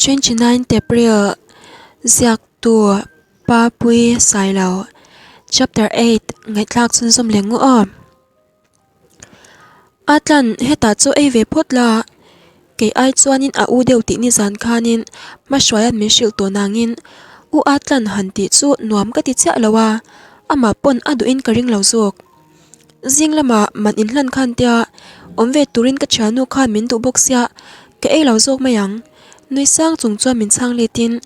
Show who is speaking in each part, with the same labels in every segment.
Speaker 1: 29 April Ziaktu Papui Sailo Chapter 8 Ngaihthlak chhunzawm leh ngu aw. A tlan hetah chu ei ve phawt la, kei ai chuanin a u deuh tih nizan khanin hmahruaia'n min hrilh tawh nangin u a tlan han tih chu nuam ka ti chiah lo a, amah pawn a duhin ka ring lo zawk. Zing lamah man inhlan khan tia awm ve turin ka thiannu khan min duh bawk sia, ka ei lo zawk mai ang. Nui sang chung chuan min chhang letin,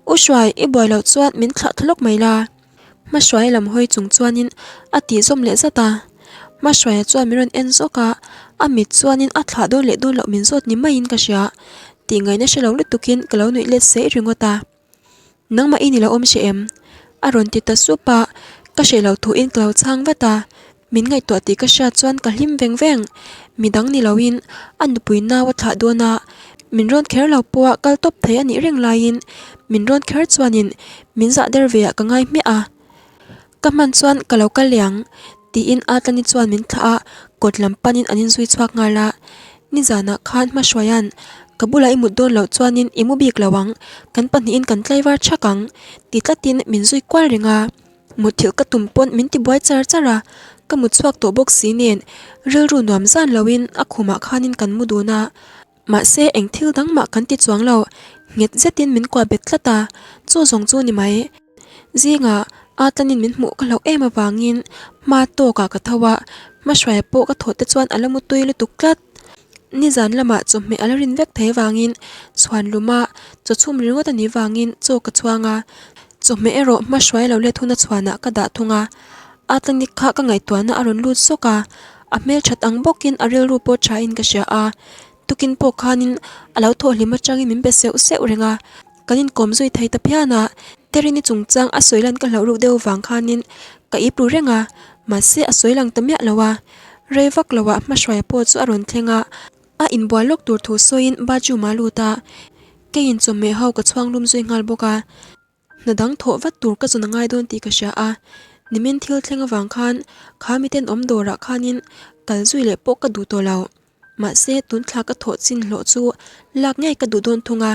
Speaker 1: U Hruai, i buai loh chuan min thlah thla lawk mai la. Hmahruaia lam hawi chung chuanin a tih zawm leh zat a. Hmahruaia chuan min rawn en zawk a, a mit chuanin a thlah dawn leh dawn loh min zawt ni maiin ka hria. Tih ngaihna hre lo lutukin ka lo nuih let saih ringawt a. Nangmah i ni lo awm hre em? A rawn ti ta sup a, ka hreh lo thuin ka lo chhang vat a. Min ngaihtuah tih ka hriat chuan ka hlim veng veng. Midang ni loin a nupui nau a thlah dawn a, min rawn kher lo pawha kal tawp thei a nih reng laiin min rawn kher chuanin min zah der ve ah ka ngai hmiah a. Ka hman chuan ka lo kal leh ang tiin Atlani chuan min thlah a, kawt lam panin an inzui chhuak nghal a. Nizanah khan Hmahruaia'n ka bulah i mut dawn loh chuanin i mu bik lo ang, kan pahnihin kan tlaivar thak ang ti tlatin min zui kual reng a. Mutthilh ka tum pawn min ti buai char char a, ka mut chhuak tawh bawk si nen rilru nuam zan loin a khumah khanin kan mu dun a, mahse eng thil dang mah kan ti chuang lo, nghet zetin min kuah bet tlat a, chu zawng chu ni mai. Zingah Atlanin min hmuh ka hlauh em avangin hma tawkah ka tho a, hmahruaia pawh ka thawh te chuan a la mu tui lutuk tlat. Nizan lamah chawhmeh a la rin vek thei avangin chhuan luma chaw chhum ringawt a nih vangin chaw ka chhuang a, Chawhmeh erawh hma hruai lo let huna chhuanah ka dah thung a, Atlanik kha ka ngaihtuahna a rawn lut sawk a, a hmelthat ang bawkin a rilru pawh thain ka hria a, tukin pawh khanin a lo thawh hlim atangin min be seuh seuh reng a, kan inkawm zui thei ta phian a, Terini chungchang a sawi lan ka hlauh ruk deuh vang khanin ka ip ru reng a, mahse a sawi lang ta miah lo a, rei vak loah hma hruaia pawh chu a rawn thleng a, a inbual lawk tur thu sawiin bathroom ah a lut a, keiin chawhmeh ho ka chhuang lum zui nghal bawk a. Hna dang thawh vat tur ka zawn a ngai dawn tih ka hria a, nimin thil thleng avang khan kha miten awm dawrah khanin kal zui leh pawh ka duh tawh lo. Mahse tun thla ka thawh chin hlawh chu lak ngei ka duh dawn thung a.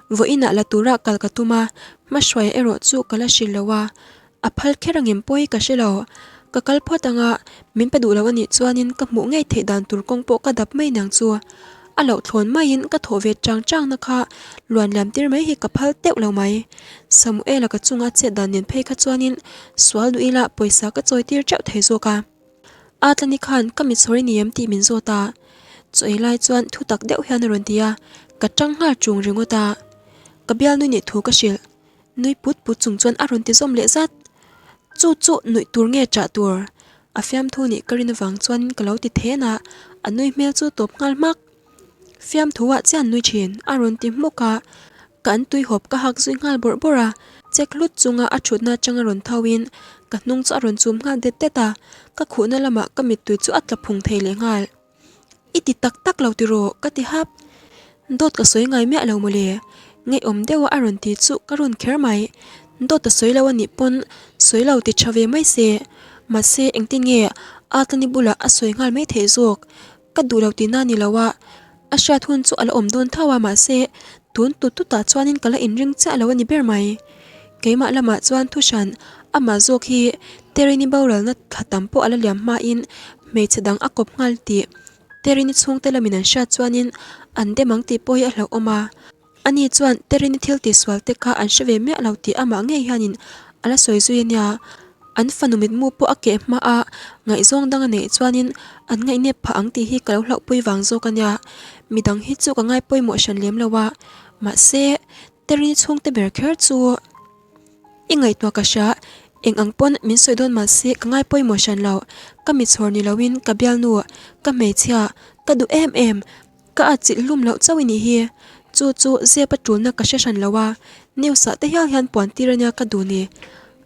Speaker 1: Vawiinah la tura kal ka tum a, hmahruaia erawh chu ka la hrilh lo a. A phal kher angem pawh hi ka hre lo. Ka kal phawt anga min pe duh lo anih chuanin ka hmuh ngei theih dan tur kawng pawh ka dap mai niang chu. A loh thlawn maiin ka thawh ve chang changna kha luan liam tir mai hi ka phal teuh lo mai. Samuela ka chunga chet dan nen phei kha chuanin sual duh ila pawisa ka chawi tir teuh thei zawk a. Atlani khan ka mitchhawr i ni em tih min zawt a. Chaw ei lai chuan thu tak deuh hian a rawn ti a, ka tang nghal chung ringawt a. Ka bialnui nih thu ka hrilh. Nui put put chung chuan a rawn ti zawm leh zat. Chu chu nuih tur nge chah tur? A fiamthu nih ka rin avang chuan ka lo ti then a, a nui hmel chu tawp nghal hmak. Fiamthu ah chian nui thin, a rawn ti hmuk a. Ka an tui hawp ka hak zui nghal bawrh bawrh a, check hlut chunga a thutna atanga rawn tho in ka hnung chu a rawn chum nghal det det a, ka khuhna lamah ka mittui chu a tla phung thei leh nghal. I ti tak tak lo tiraw? ka ti hap. Dawt ka sawi ngai miah lo mawle. Ngeiawm deuha a rawn ti chu ka run kher mai. Dawt a sawi lo a nih pawn sawi lo ti tha ve mai se. Mahse engtin nge Atlani bulah a sawi nghal mai theih zawk? Ka duh lo tihna ni lo a, a hriat hun chu a la awm dawn tho a mahse tun tut tutah chuanin ka la inring chiah lo a ni ber mai. Keimah lamah chuan thu hran amah zawk hi Terini boralna thla tam pawh a la liam hmain hmeichhe dang a kawp nghal tih Terini chhungte lamin an hriat chuanin an dem ang tih pawh hi a hlauhawm a. Ani chuan Terini thil tihsual te kha an hre ve miah lo tih amah ngei hianin a la sawi zui a nia. An fanu mitmu pawh a keh hma a, ngaihzawng dang a neih chuanin an ngaihnep phah ang tih hi ka lo hlauhpui vang zawk a nia. Midang hi chu ka ngai pawimawh hran lem lo a, mahse Terini chhungte ber kher chu i ngaihtuah ka hria, eng ang pawn min sawi dawn mahse ka ngai pawimawh hran lo, ka mitchhawr ni loin ka bialnu, ka hmeichhia, ka duh em em, ka atchilh hlum loh chauh i nih hi, chu chu zep a tulna ka hre hran lo a, news ah te hial hian puan tir ania ka duh ni.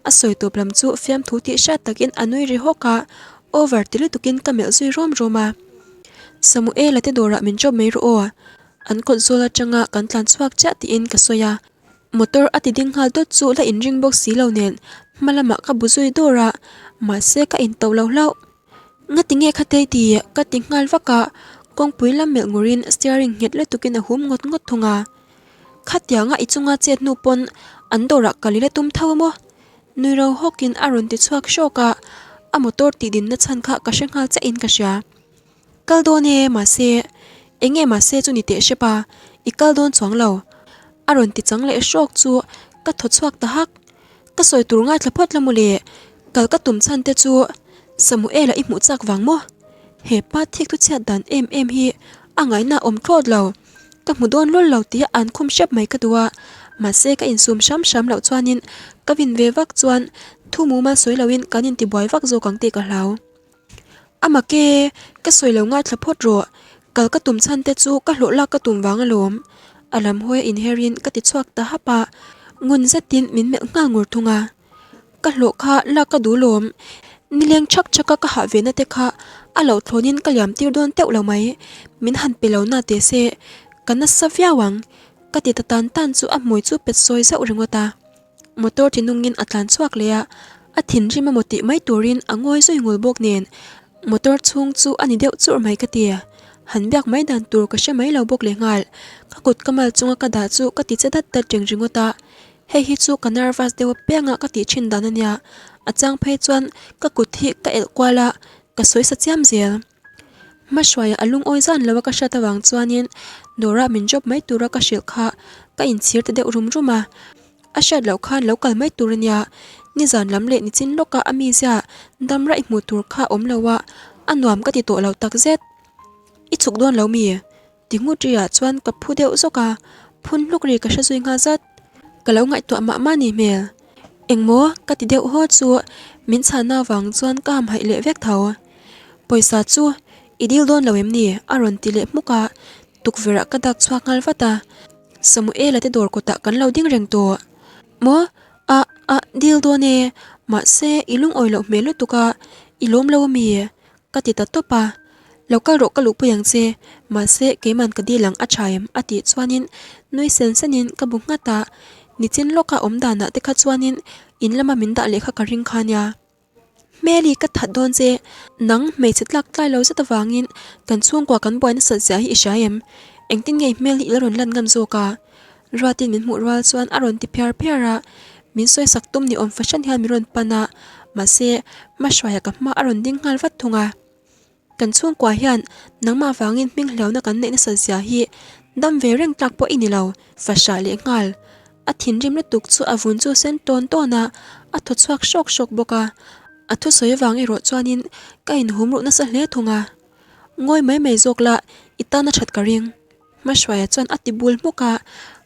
Speaker 1: A sawi tawp lam chu fiamthu tih hriat takin a nui ri hawk a, over ti lutukin ka melh zui rawm rawm a. Samuela te dawrah min drop mai rawh aw. An kawt zawl atanga kan tlan chhuak chiah tiin ka sawi a, motor a ti ding nghal dawt chu la inring bawk si lo nen hma lamah ka bu zui dawr a, mahse ka in to lo hlauh. Ngati nge kha tei ti? ka ti nghal vak a, kawngpui lam melh ngurin steering nghet lutukin a hum ngawt ngawt thung a. Khatianga i chunga chet hnu pawn an dawrah kal ila tum tho a maw? Nui ro hawkin a rawn ti chhuak hrawk a, a motor tih dinna chhan kha ka hre nghal chiah in ka hria. Kal dawn e, mahse, eng nge mahse chu ni teh hrep a, i kal dawn chuang lo. A rawn ti chang leh hrawk chu ka thaw chhuak ta hak. Ka sawi tur ngaithla phawt la mawle, kal ka tum chhan te chu Samuela i hmuh chak vang maw? He pa thik thu chhiat dan em em hi a ngaihna a awm thlawt lo. Ka hmu dawn lul lo tia an khum hrep mai ka duh a, mahse ka insum hram hram loh chuanin ka vin ve vak chuan thu mumal sawi loin kan intibuai vak zawk ang tih ka hlau. A mak e, ka sawi lo ngaithla phawt rawh, kal ka tum chhan te chu ka hlawh lak ka tum vang alawm. A lam hawi a inher in ka ti chhuak ta hap a, ngun zetin min melh nghal ngur thung a. Ka hlawh kha lak ka duh lawm, nileng chhak chhak a ka hah ve na te kha a loh thlawn in ka liam tir dawn teuh lo mai, min han pe lo na teh se, ka nasa viau ang, ka ti ta tan tan chu a hmui chu pet sawi zauh ringawt a. Motor ti nungin a tlan chhuak leh a, a thinrim emaw tih mai turin a ngawi zui ngul bawk nen motor chhung chu a ni deuh churh mai ka ti. Han biak mai dan tur ka hre mai lo bawk leh nghal. Ka kut ka mal chunga ka dah chu ka ti che dat dat reng ringawt a, hei hi chu ka nervous deuh apianga ka tih thin dan a nia. A chang phei chuan ka kut hi ka elh kual a, ka sawi sa chiam zel. Hmahruaia a lungawi zan lo a ka hriat avang chuanin Dora min drop mai tura ka hrilh kha ka inchhir ta deuh rum rum a. A hriat loh khan lo kal mai tur a nia, nizan lam leh nichin lawka a mizia dam raih hmuh tur kha awm lo a, a nuam ka ti tawh lo takzet. I chhuk dawn lo mi? Ti nghut riah chuan ka phu deuh zawk a, phun hluk ri ka hre zui nghal zat. Ka lo ngaihtuah mah mah ni hmel. Engmaw ka ti deuh haw chu min chhanna vang chuan ka hamhaih leh vek tho. Pawisa chu i dil dawn lo em ni? A rawn ti leh hmuk a, tukverh ah ka dak chhuak nghal vat a. Samuela te dawr kawtah kan lo ding reng tawh. Maw? A, a, dil dawn e. Mahse, i lungawi loh hmel lutuk a, i lawm lo ami? Ka ti ta tawp a. Lo kal rawh ka luhpui ang che. Mahse, keiman ka dil ang a tha em? A tih chuanin nui sen senin ka bu nghat a. Nichin lawka awm danah te kha chuanin in lama min dah leh kha ka ring kha nia. Hmeli ka that dawn che, nang hmeichhe tlak tlai lo zet avangin kan chhungkua kan buai nasat zia hi i hria em? Engtin nge hmel hi i la rawn lan ngam zawk a? Ruatin min hmuh rual chuan a rawn ti phiar phiar a, min sawisak tum ni awm fahran hian min rawn pan a, mahse hmahruaia ka hma a rawn ding nghal vat thung a. Kan chhungkua hian nangmah vangin hming hliauna kan neih nasat zia hi dam ve reng tlak pawh i ni lo, fahrah leh nghal. A thinrim lutuk chu a vun chu sen tawn tawn a, a thaw chhuak hrawk hrawk bawk a. A thusawi avang erawh chuanin ka inhum ruh nasa hle thung a. Ngawi mai mai zawk la, i tan a that ka ring. Hmahruaia chuan a ti bul hmuk a,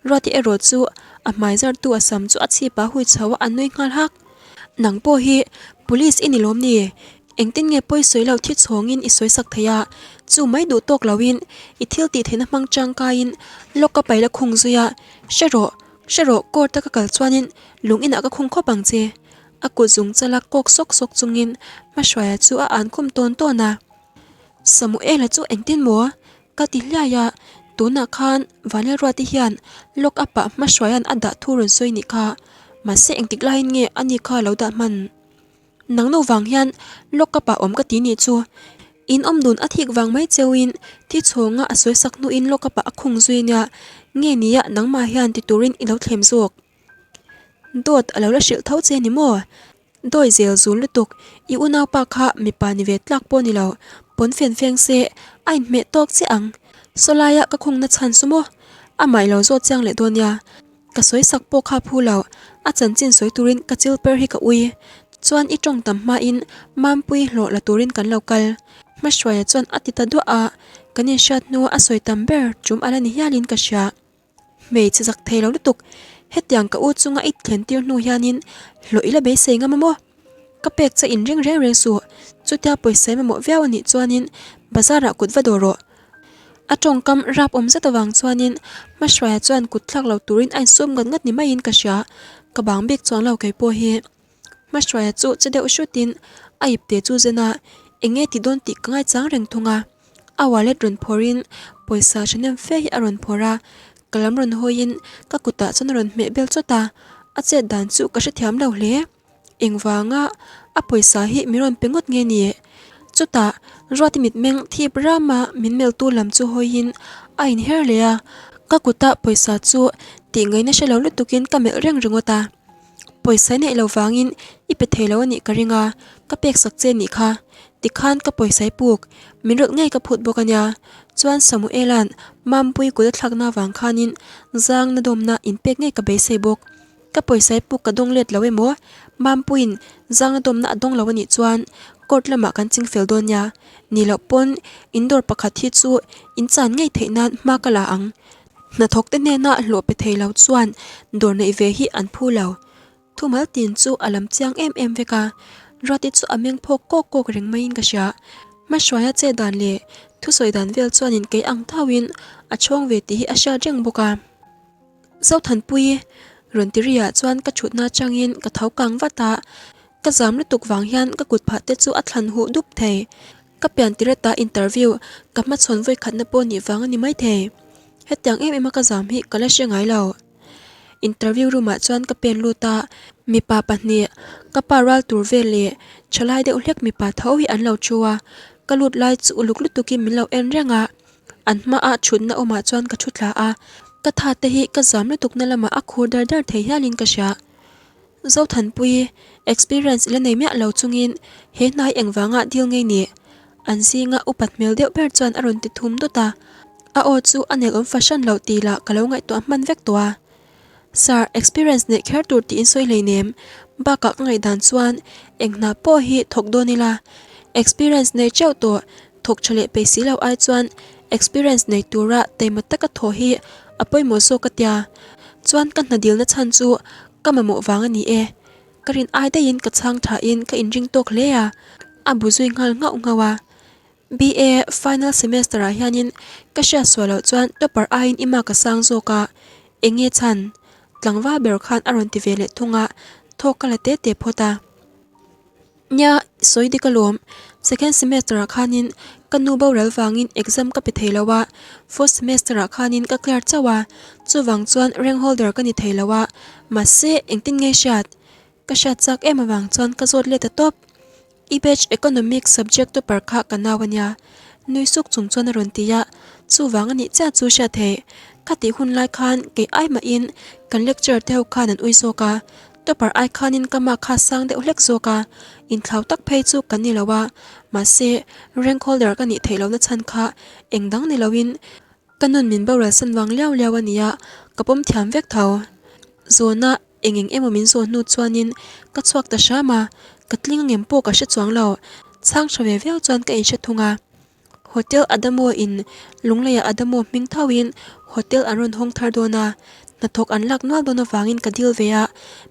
Speaker 1: Ruati erawh chu a hmai zartu a sam chu a chhip a hui chho a, a nui nghal hak. Nang pawh hi Police i ni lawm ni? Engtin nge pawi sawi lo thi chhawngin i sawi sak thei a, chu mai duh tawk loin i thil tih theihna hmang tangkaiin lawk ka paih la khung zui a, hre rawh, hre rawh court a ka kal chuanin lung inah ka khung khawp ang che. A kut zung chala kawk sawk sawk chungin Hmahruaia chu a an khum tawn tawn a. Samuela chu engtin maw? Ka ti hliai a, tunah khan Vanlalruati hian lock up ah hmahruaia'n a dah thu rawn sawi nih kha, mahse engtik laiin nge ani kha lo dah hman? Nang nu vang hian lock up ah awm ka ti nih chu, in awm dun a thik vang mai cheuin thi chhawnga a sawi sak hnuin lock up ah a khung zui nia, nge nia nangmah hian ti turin i lo thlem zawk? Dawt a lo la hrilh tho che ni maw? Dawi zel zul lutuk, i unaupa kha mipa ni ve tlak pawh ni lo, pawn fen feng se a inhmeh tawk chiah ang. Sawlaia ka khungna chhan chu maw? Amah i lo zawt chiang leh dawn nia. Ka sawi sak pawh kha phu lo, a chanchin sawi turin ka chil per hi ka ui. Chuan i tawng tam hmain Mampui hlawh la turin kan lo kal. Hmahruaia chuan a ti ta duah a, kan inhriat hnua a sawi tam ber tum a la ni hialin ka hria. Hmeichhe zak thei lo lutuk, hetiang ka u chunga i thlen tir hnu hianin hlawh i la beisei ngam a maw? Ka pek che in ring reng reng suh, chutia pawisa i mamawh viau a nih chuanin bazar ah kut va dawr rawh. A tawngkam rap awm zet avang chuanin Hmahruaia chuan kut thlak lo turin a insum ngat ngat ni maiin ka hria, ka bang bik chuang lo kei pawh hi. Hmahruaia chu che deuh hrutin a ipte chu zen a, eng nge ti dawn tih ka ngaichang reng thung a. A wallet rawn phawrhin pawisa thahnem fe hi a rawn phawrh a, ka lam rawn hawiin ka kutah chuan a rawn hmeh bel chawt a, a chet dan chu ka hrethiam lo hle. Engvanga a pawisa hi min rawn pe ngawt nge ni? Chutah Ruati mitmeng thip rama min meltu lam chu hawiin a inher leh a. Ka kuta pawisa chu tih ngaihna hre lo lutukin ka melh reng ringawt a. Pawisa i neih lo vangin i pe thei lo a nih ka ring a, ka pek sak che nih kha. Tikhan ka pawisa i puk, min rawlh ngei ka phut bawk a nia. Chuan Samuela'n Mampuii kut a thlakna avang khanin zang na dawmna inpek ngei ka beisei bawk. Ka pawisa i puk ka dawng let lo emaw? Mampuiin zang na dawmna a dawng lo a nih chuan court lamah kan ching fel dawn nia. Ni loh pawn in dawr pakhat hi chu in chan ngei theih nan hma ka la ang. Hnathawk te hnena hlawh pe thei lo chuan dawr neih ve hi an phu lo. Thumal tin chu a lam chiang em em vek a, Ruati chu a meng phawk kawk kawk reng maiin ka hria. Hmahruaia che dan leh thusawi dan vel chuanin kei ang thauhin a chhawng ve tih hi a hriat reng bawk a. Zothanpui rawn ti riah chuan ka thutna atangin ka tho kang vat a, ka zam lutuk vang hian ka kut phah te chu a thlan huh dup thei. Ka pian tirata interview ka hmachhawn vawikhatna pawh nih vang a ni maithei. Hetiang em em a ka zam hi ka la hre ngai lo. Interview room ah chuan ka pen lut a, mipa pahnih ka pa ral tur vel leh thalai deuh hlek mipa tho hi an lo thu a, ka lut lai chu uluk lutukin min lo en reng a. An hmaah thutna awmah chuan ka thu thla a, ka tha te hi ka zam lutukna lamah a khur dar dar thei hialin ka hria. Zothanpui, experience i la nei miah lo chungin he hnai engvanga dil ngei ni? An zinga upat hmel deuh ber chuan a rawn ti thum dawt a, a aw chu a nelawm fahran loh tih lah ka lo ngaihtuah hman vek tawh a. Sir, experience neih kher tur tiin sawi hleinem, bakah ka ngaihdan chuan eng hna pawh hi thawk dawn ila, experience nei teuh tawh thawk tha leh peih si lo ai chuan experience nei tura taima taka thawh hi a pawimawh zawk a tia, chuan ka hna dilna chhan chu ka mamawh vang a ni e, ka rin ai daihin ka chhang thain ka inring tawk hle a, a bu zui nghal nghauh nghauh a. BA final semester ah hianin ka hriat suah loh chuan topper aiin i mark a sang zawk a, eng nge chhan? Tlangval ber khan a rawn ti ve leh thung a, thawk ka la te te phawt a. Nia, sawi dik alawm, second semester ah khanin ka nu boral vangin exam ka pe thei lo a, fourth semester ah khanin ka clear chauh a, chuvang chuan rank holder ka ni thei lo a, mahse engtin nge hriat? Ka hriat chak em avang chuan ka zawt let ta tawp. I batch economics subject topper kha ka nau ania, nui suk chung chuan a rawn ti a, chuvang a nih chiah chu hriat theih. Ka tih hun lai khan kei ai mahin kan lecturer te ho khan an ui zawk a, topper ai khanin ka mark kha sang deuh hlek zawk a, inthlau tak phei chu kan ni lo a, mahse rank holder ka nih theih lohna chhan kha eng dang ni loin ka nun min boral san vang liau liau a nia, ka pawm thiam vek tho. Zawna. Eng eng emaw min zawh hnu chuanin ka chhuak ta hram a, ka tling angem pawh ka hre chuang lo, chhang tha ve viau chuan ka inhre thung a. Hotel Adamo in Lungleiah Adamo hming thauhin hotel an rawn hawng thar dawn a, hnathawk an lak nual dawn avangin ka dil ve a,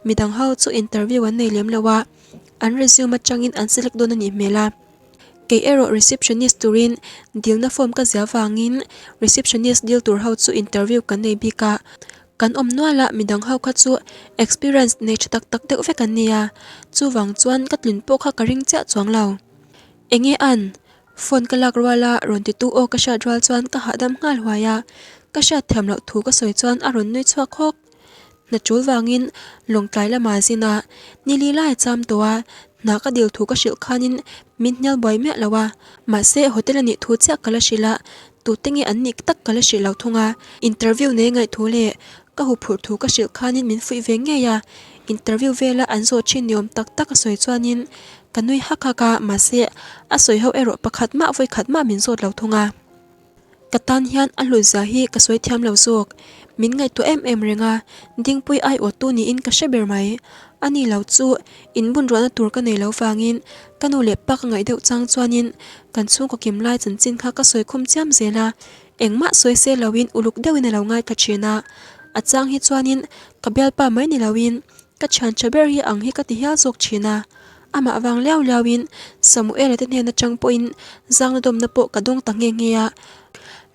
Speaker 1: midang ho chu interview an nei lem lo a, an resume atangin an select dawn a nih hmel a. Kei erawh receptionist turin dilna form ka zia vangin receptionist dil tur ho chu interview kan nei bik a, Kan awm nual a, midang ho kha chu experience nei tha tak tak deuh vek an nia, chuvang chuan ka tlin pawh kha ka ring chiah chuang lo. Enge an? Phone ka lak rual a, rawn titu aw ka hriat rual chuan ka hahdam nghal huai a, ka hriat thiam loh thu ka sawi chuan a rawn nui chhuak hawk. Hna tul vangin Lawngtlai lama zin a, nili lai a cham tawh a, hna ka dil thu ka hrilh khanin min hnial buai miah lo a, mahse hotel a nih thu chiah ka la hrilh a, Tute nge an nih tak ka la hrilh lo thung a, interview nei ngaih thu leh ka huphurh thu ka hrilh khanin min fuih ve ngei a, interview vela an zawh thin ni awm tak tak a sawi chuanin ka nui hak hak a, mahse a sawi ho erawh pakhat mah vawi khat mah min zawt lo thung a. Ka tan hian a hlut zia hi ka sawi thiam lo zawk, min ngaihtuah em em reng a, Dingpui aiawttu niin ka hre ber mai. A ni lo chu inbun ruahna tur ka nei lo vangin ka nu leh pa ka ngaih deuh chang chuanin kan chhungkaw kim lai chanchin kha ka sawi khum chiam zel a, engmah sawi se loin uluk deuhin a lo ngaithla thin a, a chang hi chuanin ka bialpa mai ni loin ka thian tha ber hi ang hi ka ti hial zawk thin a, amah vang liau liauin Samuela te hnen atang pawhin zangna dawmna pawh ka dawng ta nghe nghe a,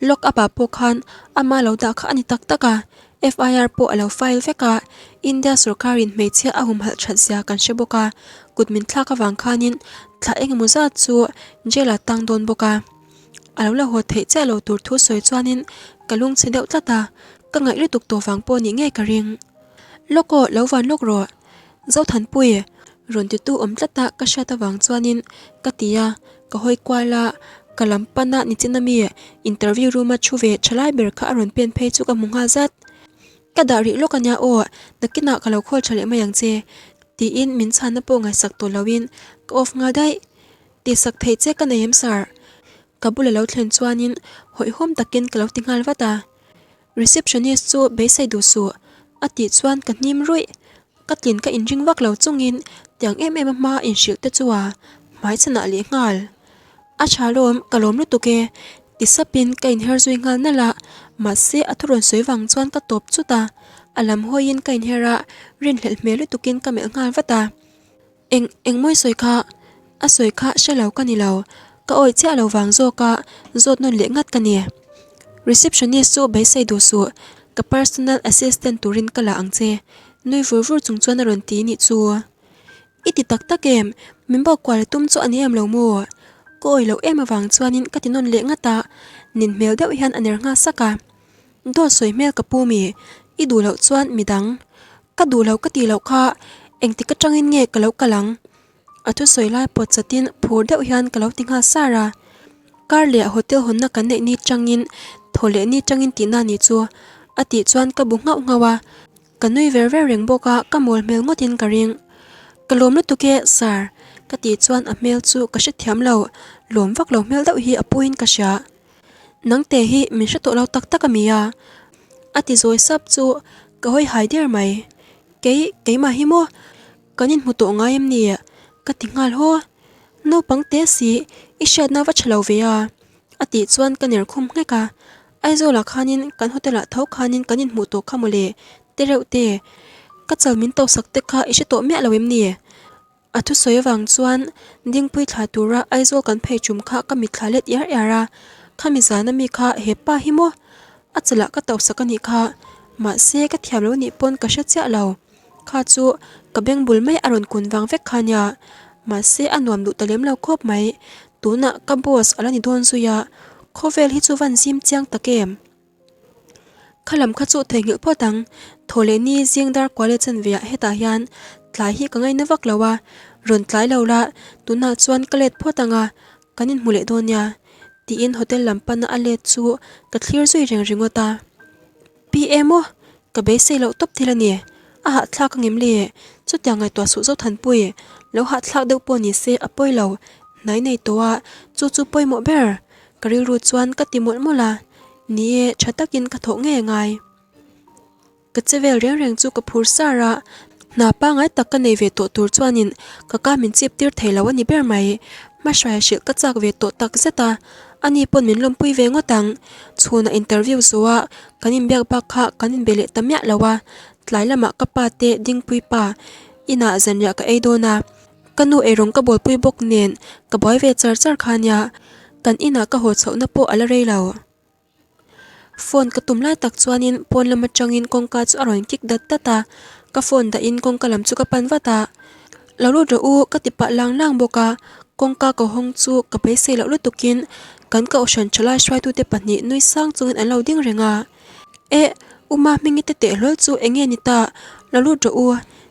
Speaker 1: lock up ah pawh khan ama lo dah kha a ni tak tak a. FIR pawh a lo file vek a, India sorkarin hmeichhia a humhalh that zia kan hre bawk a, kut min thlak avang khanin thla engemaw zat chu jail ah tang dawn bawk a. A lo la haw theih chiah lo tur thu sawi chuanin ka lungchhe deuh tlat a, ka ngaih lutuk tawh vang pawh nih ngei ka ring. Lawk aw, lo van lawk rawh. Zothanpui, rawn titu awm tlat a ka hriat avang chuanin ka ti a, ka hawi kual a. Ka lam pana nichin ami interview room a thu ve tha lai ber kha a rawn pen phei chu ka hmu nghal zat. Ka dah rih lawk ania aw, nakinah ka lo call tha leh mai ang che tiin min chhanna pawh ngaihsak tawh loin ka off nghal daih. Tihsak theih che ka nei em sir? Ka bula lo thlen chuanin hawihhawm takin ka lo ti nghal vat a. Receptionist chu beisei duh suh a tih chuan ka hnim ruih. Ka tlin ka inring vak lo chungin tiang em em a hma inhrilh te chu a hmai chhanah leh nghal. A tha lawm, ka lawm lutuk e ti sapin ka inher zui nghal nalh a, mahse a thu rawn sawi vang chuan ka tawp chut a, a lam hawiin ka inher a, rinhlelh hmel lutukin ka melh nghal vat a. Eng engmawi sawi kha a sawi kha hre lo ka ni lo, ka awih chiah lo vang zawk a zawt nawn leh ngat ka ni. Receptionist chu beisei duh suh, ka personal assistant turin ka la ang che, nui vur vur chung chuan a rawn ti nih chu. I ti tak tak em? Min bawk kual tum chu a ni em lo maw? Ka awih loh em avang chuanin ka ti nawn leh ngat a, nin hmel deuh hian a ner nghal sak a. Dawt sawi hmel ka pu mi, i duh loh chuan midang. Ka duh lo ka tih loh kha engtik atangin nge ka lo kal ang? A thusawi lai pawt chatin phur deuh hian ka lo ti nghal sar a. Kar leh hotel hawnna kan neih ni changin thaw leh ni changin tihna ni chu a tih chuan ka bu nghauh nghauh a. Ka nui ver ver reng bawk a, ka mawl hmel ngawtin ka ring. Ka lawm lutuk e sir ka tih chuan a hmel chu ka hrethiam lo, lawm vak lo hmel deuh hi a puiin ka hria. Nangte hi min hre tawh lo tak tak a mi a? A ti zawi sap chu ka hawi hai der mai. Kei, keimah hi maw? Kan inhmu tawh ngai em ni? Ka ti nghal haw. Naupang te si, i hriatna va tha lo ve a? A tih chuan ka ner khum nghek a. Aizawlah khanin kan hotel ah tho khanin kan inhmuh tawh kha mawle, tereuh te. Ka chal min tosak te kha i hre tawh miah lo em ni? A thusawi avang chuan Dingpui thla tura Aizawl kan phei tum kha ka mitthla let iar iar a, khami zana mi kha he pa hi maw? A chalah ka tauhsak a nih kha, mahse ka thiam lo nih pawn ka hre chiah lo. Kha chu ka beng bul mai a rawn kun vang vek kha nia, mahse a nuam duh ta lem lo khawp mai, tunah ka boss a la ni dawn zui a, khawvel hi chu van zim chiang tak em? Kha lam kha chu theihnghilh phawt ang, thaw leh ni zing dar kual e chanve ah hetah hian tlai hi ka ngaina vak lo a, rawn tlai lo la, tunah chuan ka let phawt ang a, kan inhmu leh dawn nia, tiin hotel lam pana a let chu ka thlir zui reng ringawt a. Pi em aw, ka beisei loh tawp thil a ni, a hahthlak ang em le, chutiang ngaihtuah suh Zothanpui, lo hahthlak deuh pawh ni se a pawi lo, hnai nei tawh a, chu chu pawimawh ber, ka rilru chuan ka ti mawlh mawlh a. Ni e, tha takin ka thawh ngei angai. Ka che vel reng reng chu ka phur sar a, hna pangai tak ka nei ve tawh tur chuanin ka ka min chip tir thei lo a ni ber mai. Hmahruaia hrilh ka chak ve tawh tak zet a, ani pawn min lawmpui ve ngawt ang. Chhunah interview zawh a, kan inbiak bak kha kan inbe leh ta miah lo a, tlai lamah ka pa te Dingpui pa inah zanriah ka ei dawn a. Ka nu eirawng ka bawlpui bawk nen ka buai ve char char kha nia, kan inah ka haw chhohna pawh a la rei lo. Phone ka tum lai tak chuanin pawn lam atangin kawngka chu a rawn kik dat dat a, ka phone dahin kawngka lam chu ka pan vat a. Lo lut rawh u ka ti pah lang lang bawk a, kawngka ka hawng chu ka beisei loh lutukin kan kohhran thalai hruaitute pahnih nui sang chungin an lo ding reng a. Eh, U Mahmingi te teh hlawl chu eng nge ni ta? Lo lut rawh u,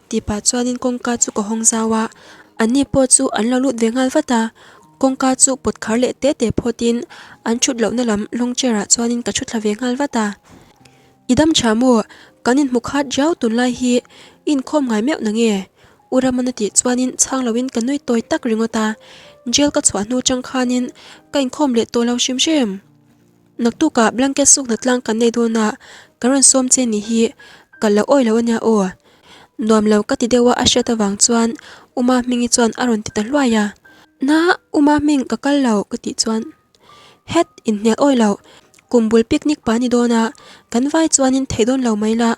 Speaker 1: tih pah chuanin kawngka chu ka hawng zau a, anni pawh chu an lo lut ve nghal vat a, kawngka chu pawt khar leh te te phawtin an thut lohna lam lawng chair ah chuanin ka thu thla ve nghal vat a. I dam tha maw? Kan inhmu khat riau tunlai hi i inkhawm ngai meuh na nge? U Ramana tih chuanin chhang loin ka nui tawi tak ringawt a, jail ka chhuah hnu chang khanin ka inkhawm leh tawh lo hrim hrim. Naktukah blanket sukna tlang kan nei dawn a, ka rawn sawm che ni hi ka lo awi lo ania aw. Nuam lo ka ti deuh a a hriat avang chuan Uma Hmingi chuan a rawn ti ta hluai a. Na, Uma Hming ka kal lo ka tih chuan Het inhnial awi lo, kum bul picnic pa ni dawn a, kan vai chuanin thei dawn lo mai la,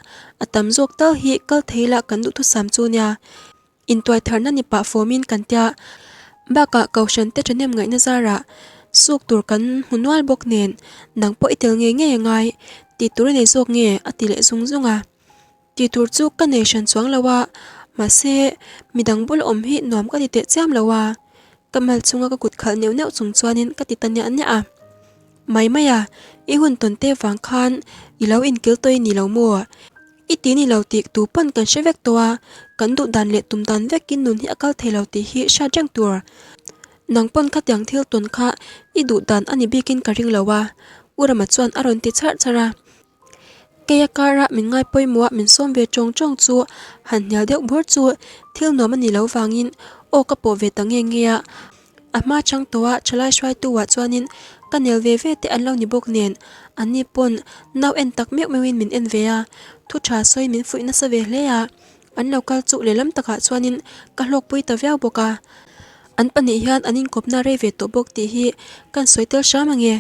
Speaker 1: a tam zawk tal hi kal thei la kan duhthusam chu nia. Intuaitharna ni pah fawmin kan tia, bakah Kohhran te thahnem ngaihna zarah suk tur kan hmu nual bawk nen nang pawh i tel ngei ngei a ngai, tih tur i nei zawk nge a ti leh zung zung a. Tih tur chu ka nei hran chuang lo a, mahse midang bula awm hi nuam ka ti teh chiam lo a, ka mal chunga ka kut khalh neuh neuh chung chuanin ka ti ta niah niah a. Mai mai a, i hun tawn te vang khan i lo inkil tawih ni lo maw? I ti ni lo tih tu pawn kan hre vek tawh a, kan duh dan leh tum dan vekin nun hi a kal thei lo tih hi hriat reng tur. Nang pawn khatiang thil tawn kha i duh dan a ni bikin ka ring lo a, U Rama chuan a rawn ti charh charh a. Keia kara min ngai pawimawh a min sawm ve tawng tawng chu han hnial deuh bur chu thil nuam a ni lo vangin aw ka pawh ve ta nge nge a. A hma chang tawh a thalai hruaitu ah chuanin ka nel ve ve te an lo ni bawk nen anni pawn nau en tak meuh meuhin min en ve a, thu tha sawi min fuih nasa ve hle a. An lo kal chu lehlam takah chuanin ka hlawkpui ta viau bawk a, an pahnih hian an inkawpna rei ve tawh bawk tih hi kan sawi tel hram ange,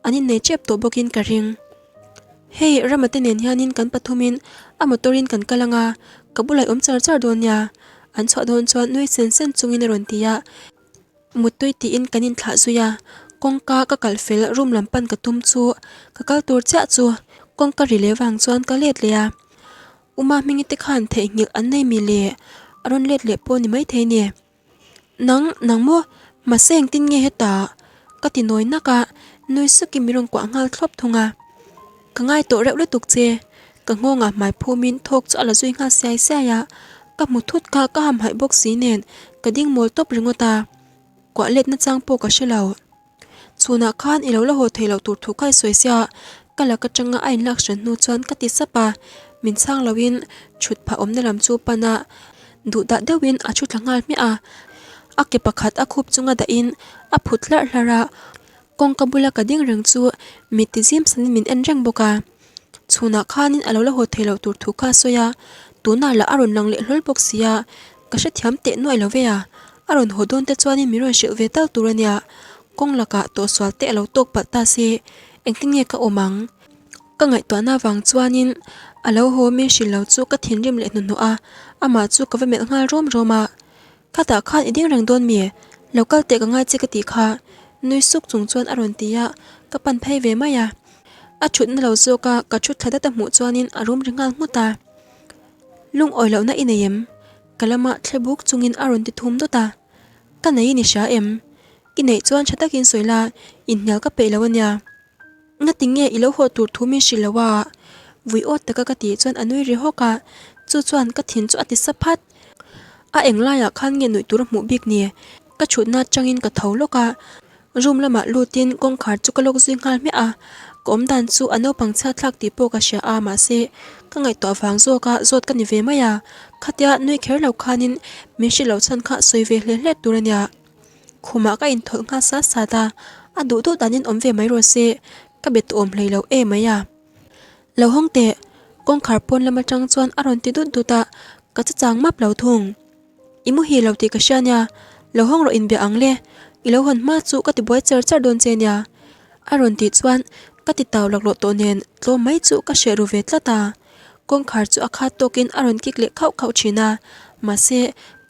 Speaker 1: an innei tep tawh bawkin ka ring. Hei Rama te nen hianin kan pathumin a motor in kan kal anga, ka bulah i awm char char dawn nia, an chhuah dawn chuan nui sen sen chungin a rawn ti a. Muttui tiin kan inthlah zui a, kawngka ka kalh fel room lam pan ka tum chu ka kal tur chiah chu kawngka ri leh vang chuan ka let leh a. Uma hmingi te khan theihnghilh an nei mi le? A rawn let leh pawh ni maithei ni. Nang, nang maw? Mahse engtin nge hetah? Ka ti nawi nak a, nui sukin min rawn kuah nghal thlawp thung a. Ka ngai tawh reuh lutuk che. Ka nghawngah hmai phumin thawk chu a la zui nghal siai siai a, ka hmu thut kha ka hamhaih bawk si nen ka ding mawl tawp ringawt a. Kuah let nachang pawh ka hre lo. Chhunah khan i lo la haw thei loh tur thu kha i sawi sia, ka lak atanga a inlak hran hnu chuan ka ti sap a, min chhang loin thut phah awmna lam chu pan a, duh dah deuhin a thu thla nghal hmiah a, a ke pakhat a khup chunga dahin a phut hlarh hlarh a, kawngka bula ka ding reng chu mit ti zim sanin min en reng bawk a. Chhunah khanin a lo la haw thei loh tur thu kha a sawi a, tunah lah a rawn lang leh hlawl bawk si a, ka hrethiam teh nuai lo ve a, a rawn haw dawn te chuanin min rawn hrilh ve tal tur a nia, kawng lakah tawhsual te a lo tawk palh ta si, engtin nge ka awm ang? Ka ngaihtuahna vang chuanin a lo haw min hrilh lo chu ka thinrim leh hnuhnawh a, amah chu ka va melh nghal rawm rawm a. Khatah khan i ding reng dawn mi? Lo kal teh ka ngai che ka tih kha. Nui suk chung chuan a rawn ti a, ka pan phei ve mai a. A thutna lo zawk a, ka thu thla dat a hmuh chuanin a rum ri nghal nghut a. Lungawi lohna i nei em? Ka lama thle buk chungin a rawn ti thum dawt a. Ka nei i ni hria em? I neih chuan tha takin sawi la, inhnial ka peih lo a nia. Ngati nge i lo haw tur thu min hrilh lo a? Vui awt taka ka tih chuan a nui ri hawk a, chu chuan ka thin chu a ti sa phat. A eng laiah khan nge nuih tur a hmuh bik ni? Ka chhutna atangin ka tho lawk a, room lamah lutin kawngkhar chu ka lawk zui nghal hmiah a, ka awm dan chu a naupang chhiat thlak tih pawh ka hria a, mahse ka ngaihtuah vang zawka zawt ka ni ve mai a, khatia nui kher lo khanin min hrilh loh chhan kha sawi ve hle hle tur a nia. Khumah ka inthawlh nghal sat sat a, a duh duh danin awm ve mai rawh se, ka be tawh awm hlei lo em mai a. Lo hawng teh, kawngkhar pawn lam atang chuan a rawn ti dut dut a, ka che chang map lo thung. I muhil lo tih ka hria nia, lo hawng rawh inbia ang le, i lo hawn hma chu ka ti buai char char dawn che nia. A rawn tih chuan ka ti tau laklawh tawh nen tlawm mai chu ka hreh ru ve tlat a. Kawngkhar chu a khat tawkin a rawn kik leh khauh khauh thin a, mahse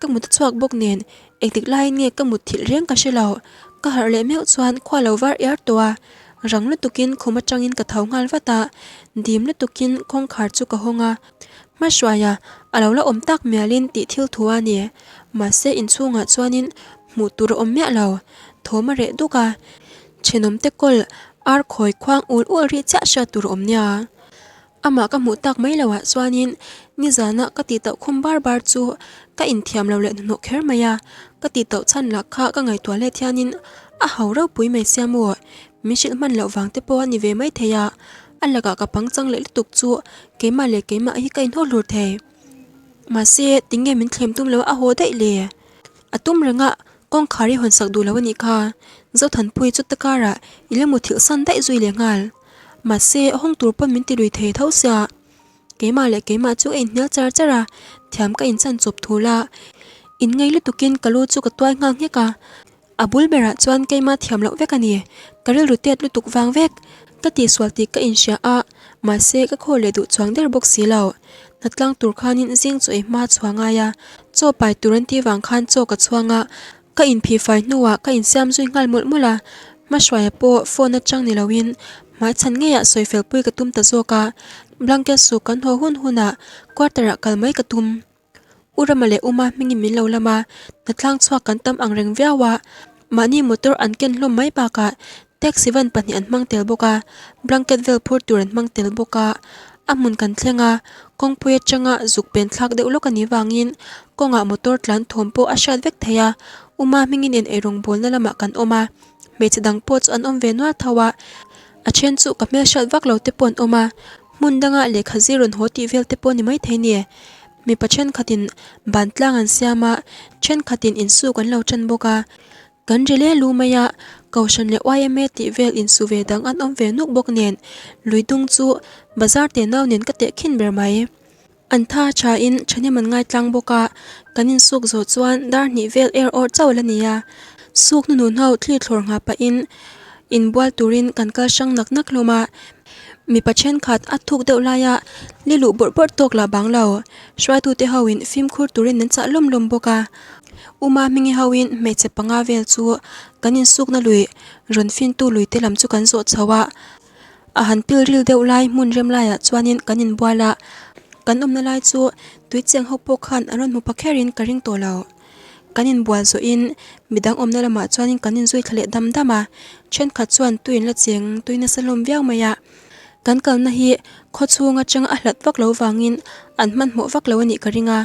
Speaker 1: ka mut a chhuak bawk nen engtik laiin nge ka mut thilh reng ka hre lo. Ka harh leh meuh chuan khua lo var iar tawh a, rang lutukin khum atangin ka tho nghal vat a, dim lutukin kawngkhar chu ka hawng a, hmahruaia a lo la awm tak mialin tih thil thu a ni. Mahse inchhungah chuanin hmuh tur a awm miah lo, thawm a reh duk a, thenawmte kawl ar khawi khuang ul ul rih chiah hriat tur a awm nia. Amah ka hmuh tak mai loh ah chuanin nizana ka tih tauh khum bar bar chu ka inthiam lo leh hnuhnawh kher mai a, ka tih tauh chhan lah kha ka ngaihtuah let hianin a ho ropui mai sia maw? Min hrilh hman loh vang te pawh a ni ve mai thei a, a lakah ka pangchang leh lutuk chu keimah leh keimah hi ka inhaw hlur thei. Mahse, tinge min thlem tum lo a haw daih le? A tum reng a, kawngkhar i hawn sak duh lo a nih kha. Zothanpui chu ta karah i la muthilh san daih zui leh nghal. Mahse, hawng tur pawn min ti lui thei tho sia. Keimah leh keimah chu a inhnial char char a, thiam ka inchan chawp thul a. Inngei lutukin ka lu chu ka tuai nghal nghek a. A bul berah chuan keimah thiam loh vek a ni. Ka rilru tet lutuk vang vek. Ka tihsual tih ka inhria a, mahse ka khaw leh duh chuang der bawk si lo. Hnatlang tur khanin zing chaw ei hma chhuah ngai a, chaw pai tur an tih vang khan chaw ka chhuang a, ka inphih fai hnuah ka insiam zui nghal mawlh mawlh a. Hmahruaia pawh phone atang ni loin hmaichhan ngeiah sawi felpui ka tum ta zawk a, blanket suk kan haw hun hunah quarter ah kal mai ka tum. U Rama leh Uma hmingin min lo lam a, hnatlang chhuak kan tam ang reng viau a, mahni motor an ken hlawm mai bakah taxi van pahnih an hmang tel bawk a, blanket vel phur tur an hmang tel bawk a. A hmun kan thleng a, kawngpui atanga zuk pen thlak deuh lawk a nih vangin kawngah motor tlan thawm pawh a hriat vek thei a, Uma hmingin in eirawngbawlna lamah kan awm a, hmeichhe dang pawh chu an awm ve nual tho a, a then chu ka hmelhriat vak lo te pawh an awm a, hmun danga lehkha zir rawn haw tih vel te pawh a ni maithei ni. Mipa thenkhatin ban tlang an siam a, thenkhatin insuk an lo tan bawk a. Kan ri le lu mai a, Kohhran leh yma tih vel insu ve dang an awm ve nuk bawk nen, lui dung chu bazar te nau nen ka teh khin ber mai. An tha tha in thahnem an ngai tlang bawk a, kan insuk zawh chuan dar hnih vel er awrh chauh la ni a. Suk hnunun ho thli thlawr nghah pahin inbual turin kan kal hrang nak nak hlawm a, mipa thenkhat a thuk deuh laia li luh bawrh bawrh tawk lah bang lo. Hruaitute hoin fimkhur turin an chah lawm lawm bawk a. Uma hmingi hoin hmeichhe panga vel chu kan insukna lui rawn fintu lui te lam chu kan zawh chho a, a han pil ril deuh lai hmun rem laiah chuanin kan inbual a, kan awmna lai chu tui cheng ho pawh khan an rawn hmu pha kherin ka ring tawh lo. Kan inbual zawhin midang awmna lamah chuanin kan inzui thla leh dam dam a, thenkhat chuan tui in la cheng tui nasa hlawm viau mai a, kan kalna hi khaw chhung atanga a hlat vak lo vangin an hmanhmawh vak lo a nih ka ring a.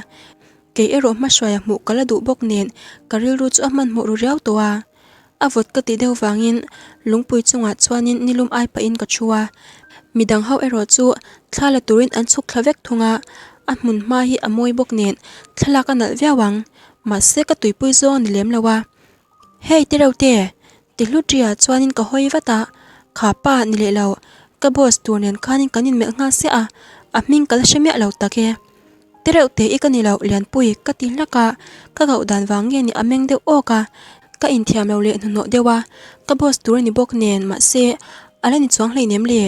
Speaker 1: Kei erawh hmahruaia hmuh ka la duh bawk nen ka rilru chu a hmanhmawh ru riau tawh a. A vawt ka tih deuh vangin lungpui chungah chuanin nilum ai pahin ka thu a. Midang ho erawh chu thla la turin an chhuk thla vek thung a. A hmun hma hi a mawi bawk nen thlalak a nalh viau ang. Mahse ka tuipui zawng a ni lem lo a. Hei Tereuhte! Ti hluṭiah chuanin ka hawi vat a, kha pa ni leh lo, ka boss tur nen khanin kan inmelh nghal siah a, a hming ka la hre miah lo tak e. Ti reuh teh i ka ni lo Lianpui ka ti hlak a, ka koh dan vang nge ni a meng deuh awk a, ka inthiam lo leh hnuhnawh deuh a, ka boss tur a ni bawk nen mahse a la ni chuang hleinem le,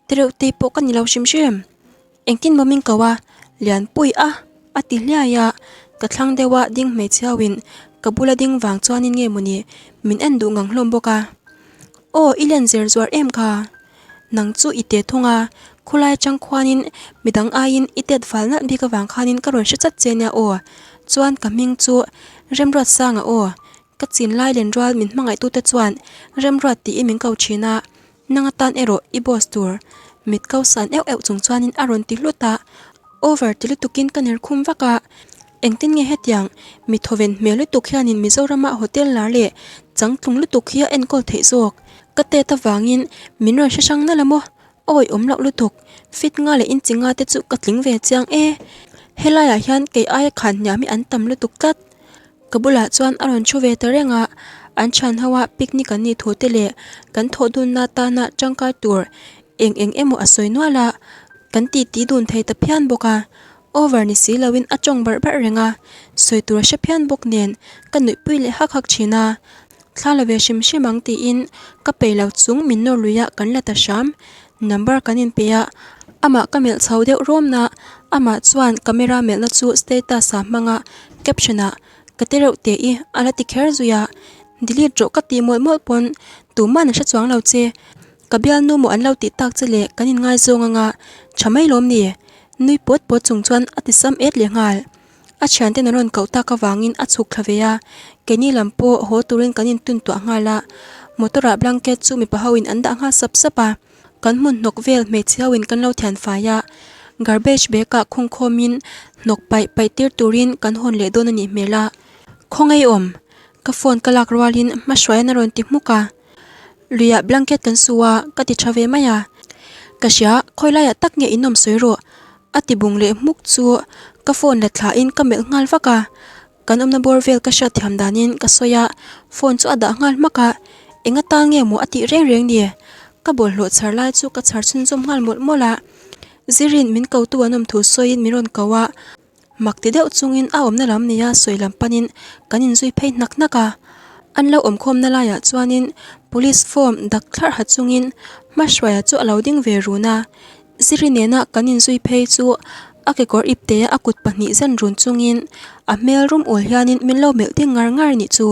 Speaker 1: ti reuh te pawh ka ni lo hrim hrim. Engtin maw min ko a, Lianpui a a ti hliai a, ka thlang deuh a ding hmeichhe ho in ka bula ding vang chuanin nge mawni min en duh ngang hlawm bawk a. Aw i len zer zuar em kha? Nang chu i te thung a, khulai atang khuanin midang aiin i tet fal nalh bik avang khanin ka rawn hre chat che nia aw. Chuan ka hming chu Remruatsanga aw. Ka chin lai len rual min hmangaihtute chuan Remruat tiin min ko thin a, nang atan erawh i boss tur mit ko san euh euh chung chuanin a rawn ti hlut a, over ti lutukin ka ner khum vak a. Engtin nge hetiang mi thawven hmel lutuk hianin Mizorama hotel lar leh changtlung lutuk hi a enkawl theih zawk? Ka tet avangin min rawn hre hrang nalh a maw? Awi awm loh lutuk, fit nga leh inchi nga te chu ka tling ve chiang e. Helaiah hian kei aia khan hniam hi an tam lutuk tlat. Ka bulah chuan a rawn thu ve ta reng a, an thian ho a picnic an nih thu te leh kan thawh dunna tana tangkai tur eng eng emaw a sawi nual a, kan titi dun thei ta phian bawk a. Over ni si loin a tawng barh barh reng a, sawi tur a hre phian bawk nen ka nuihpui leh hak hak thin a. Thla la ve hrim hrim ang tiin ka peih lo chung min nawr lui a kan la ta hram. Number kan inpe a, amah ka melh chho deuh rawmna, amah chuan camera melhna chu status ah hmang a, caption ah ka ti reuh teh i a la ti kher zui a, delete rawh ka tih mawlh mawlh pawn tuman a hre chuang lo che. Ka bialnu maw an lo tih tak che le kan inngaizawng anga tha mai lawm ni? Nui pawt pawt chung chuan a ti sam et leh nghal. A thianten an rawn koh tak avangin a chhuk thla ve a, keini lam pawh haw turin kan intun tuah nghal a, motor ah blanket chu mipa ho in an dah nghal sap sap a, kan hmun hnawk vel hmeichhe ho in kan lo thian fai a, garbage bag ah khung khawm in hnawk paih paih tir turin kan hawn leh dawn a nih hmel a, khawngaih awm ka phone ka lak rualin hmahruaiin a rawn ti hmuk a. Luiah blanket kan su a, ka ti tha ve mai a. Ka hria, khawi laiah tak nge in awm sawi rawh? A ti bung leh hmuk chu ka phone la thlain ka melh nghal vak a. Kan awmna bawr vel ka hriat thiam danin ka sawi a, phone chu a dah nghal hmak a. Eng atan nge maw a tih reng reng ni? Ka bawlhhlawh chhar lai chu ka chhar chhunzawm nghal mawlh mawlh a. Zirin min kotu an awm thu sawiin min rawn ko a. Mak ti deuh chungin a awmna lam nia sawi lam panin kan inzui phei hnak hnak a. An lo awmkhawmna laiah chuanin police form dak thlarh ha chungin hmahruaia chu a lo ding ve run a. Ziri nena kan inzui phei chu a kekawr iptea a kut pahnih zen run chungin a hmel rum ul hianin min lo melh ding ngar ngar nih chu.